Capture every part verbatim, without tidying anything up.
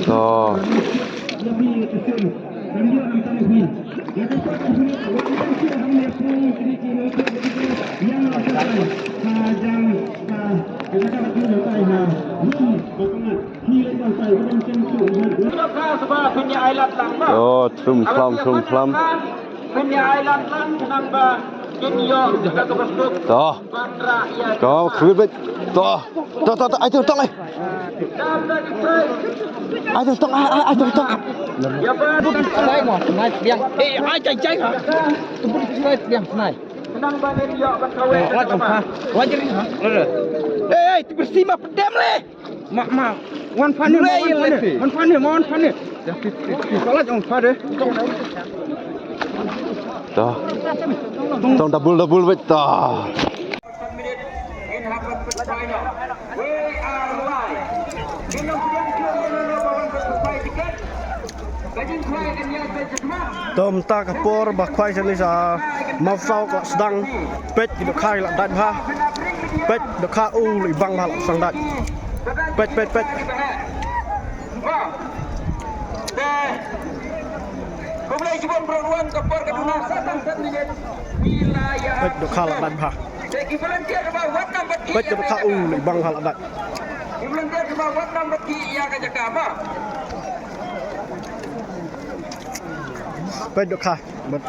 To. To, thum khlam, thum khlam. To. Ko khwit bit. To. To, to, to, ai to tong ai. Ai to tong ai, ai, ai to tong ai. Ai mo, snai biang. Eh, ai jai jai ha. Tu pun snai biang snai. Ai jai ha. Ai jai ha. Eh, eh, tu bersih mah pedem leh. Ma, ma. Wan fan ni, ma wan fan ni. Wan fan ni, ma wan fan ni. Salah jong fan ni. To. Tong double double wet to. To mynta ka por ba khwai shane sha Mawsaw ka la sdang. Peit ki dohkha ki la dait bha. Peit dohkha u la i bang bha la sdang dait. Peit, peit, peit. Peit dohkha la dait bha. Peit dohkha u la i bang bha la dait. Peit dohkha. Bad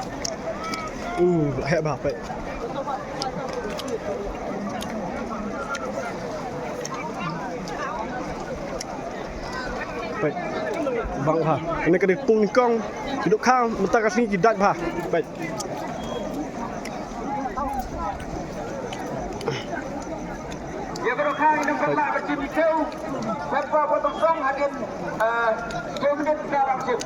u la heh bha peit. Peit. Bang bha. Kane ka dei pung nyngkong. Ki dohkha mynta ka sngi ki dait bha. Peit. Ïa ka dohkha ngi dang pynlah ba shim ïa u. Peit ba ba tong song hadien, eh, ïa u minit ka bang shim.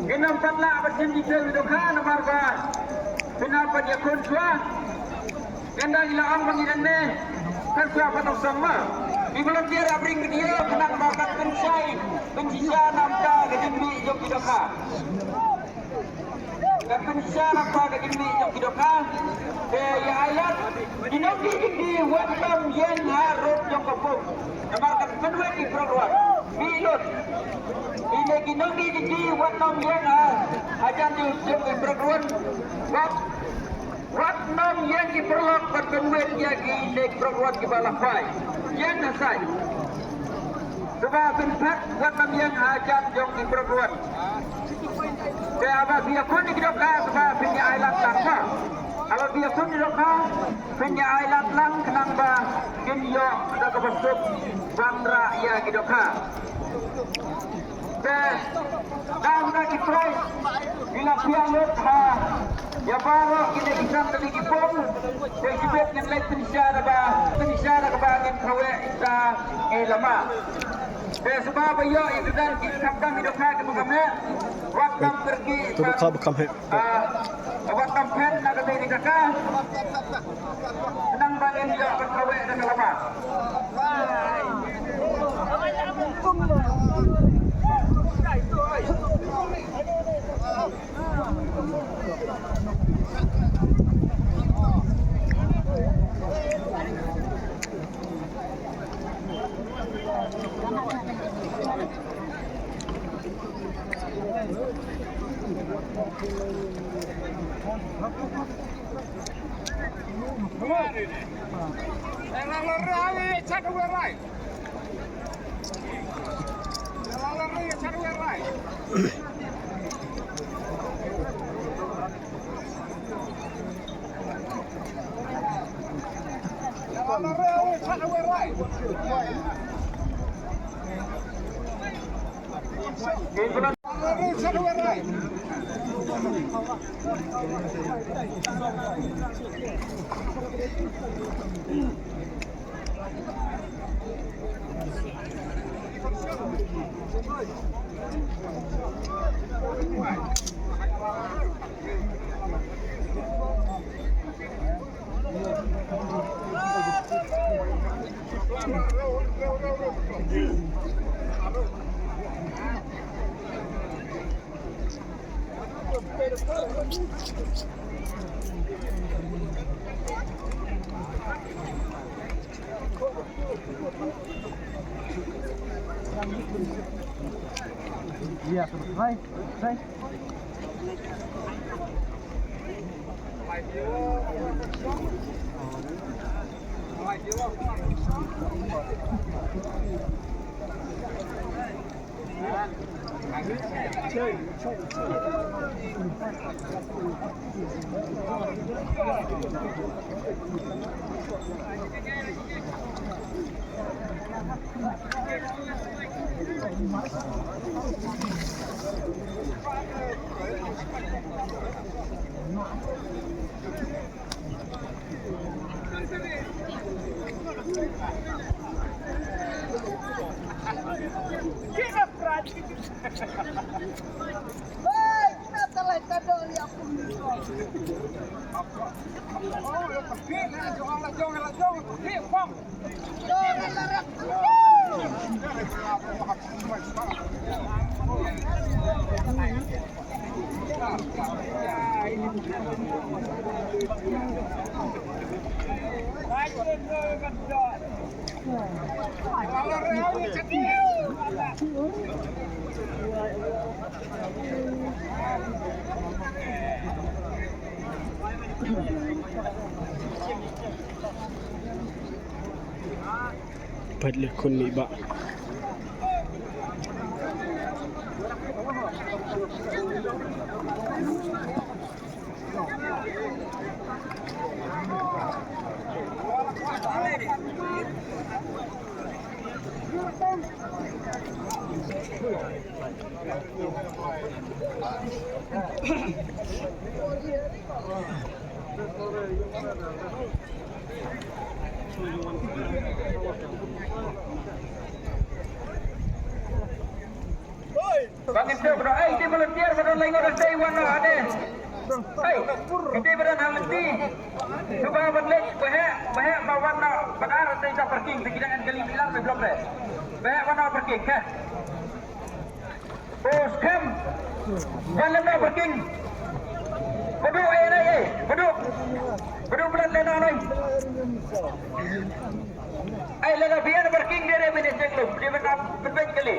Ngin ym pat lah ban shim detail ïa u dohkha namar ba phin hap ban ïakhun shuwa. Ngan da ïa la ong ba ngi dang ne kan shuwa pat ong song ma. Ki volunteer hap ring video khnang ba kan pynshai pynshisha na bynta ka jingmih jong ki dohkha. Kan pynshai na bynta ka jingmih jong ki dohkha. Te ïa ailad ki nongdie jingdie wat nym ïeng ha rud jong ka pung. Namar kan pynwit ïa ki briew ruh. Mih lut. Ine ki nongdie jingdie wat nym ïeng ha hajan jong ki briew ruh. Wat, wat nym ïeng ki paralok ban pynwit ïa kine ki briew ruh kiba la khwai. Ïeng ha sait. Shuwa phin phet wat nym ïeng hajan jong ki briew ruh. Te haba phi ïakhun ïa ki dohkha shuwa phin ïa ailad lang ba. Haba phi ïakhun ïa ki dohkha phin ïa ailad lang khnang ba kin ïoh da kaba suk ban rah ïa ki dohkha. Te dang da ki prize ki la pynlut ha ïa baroh kine ki san tylli ki pung. Te shibit ngin leit pynshai da ba pynshai da kaba ngin kaweh ïa ki lama. Te shuwa ba ïoh ïa ki dan ki khapdang ki dohkha kiba ka meh. Wat nym pyrkhi. Te dohkha ba kham heh. Ah, wat nym phet na ka dei ni kaka. Nang ba ngin ïoh ban kaweh da ka lama. Pat le khun ni ba. Ba ngin tip ba don, ai, te volunteer ba don lai ngut, te wan noh ade. Ai, te ba don ha lynti. Shuwa ban leit, ba heh, ba heh, ba wan noh, ba ar te ka parking, te ki dang yn kali bilar ba block te. Ba heh wan noh parking, heh. Oh, skhem. Wan noh parking. Padu, eh, eh, eh, padu. Padu, pelan, lena, nai. Ai, lada biar parking dia, dia minit jenglut, dia minit, minit kali.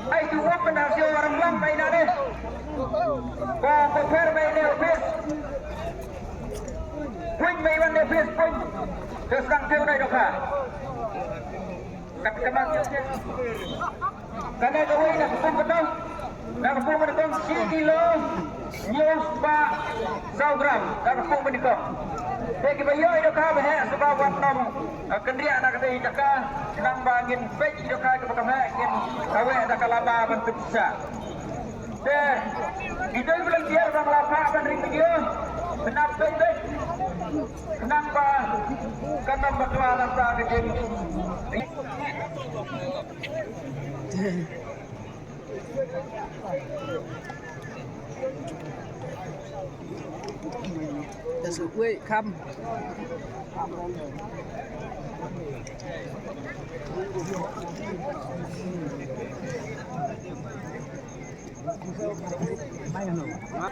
Ai, tu wap benda sio orang lang bai na deh. Ko, ko pher bai ne office. Pun bai wan ne office pun. Terus kang keu nai doka. Kat kemang. Kane kawei na ka pung ka tong, na ka pung ka tong shi kilo hynñiew spah saw gram, na ka pung ka tong. Te kiba ïoh ïa ka ba heh shuwa ban nym, eh, kynriah na ka dei jaka, khnang ba ngin peit ïa ka kaba kam heh ngin kawei da ka lama ban pynshah. Te ki dei volunteer ba la phah ban ring video, khnang peit peit. Nang ba ka nang ba twa nang ba ka jing. That's a wait, come.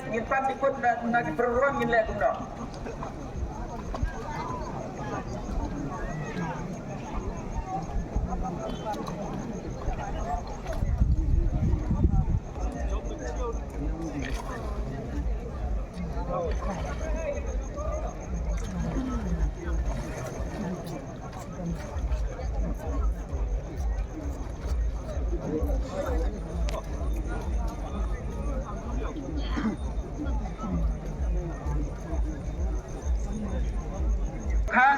Ngin pan dikut na, na ki perurang ngin leh kumno. Kha,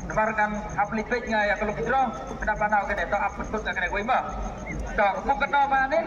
namar kan ap lipet nga ïa ka lucky draw, khnang ba nang kane, to ap pynthut nga kane, wei ma. To, ka pung ka no ma ne?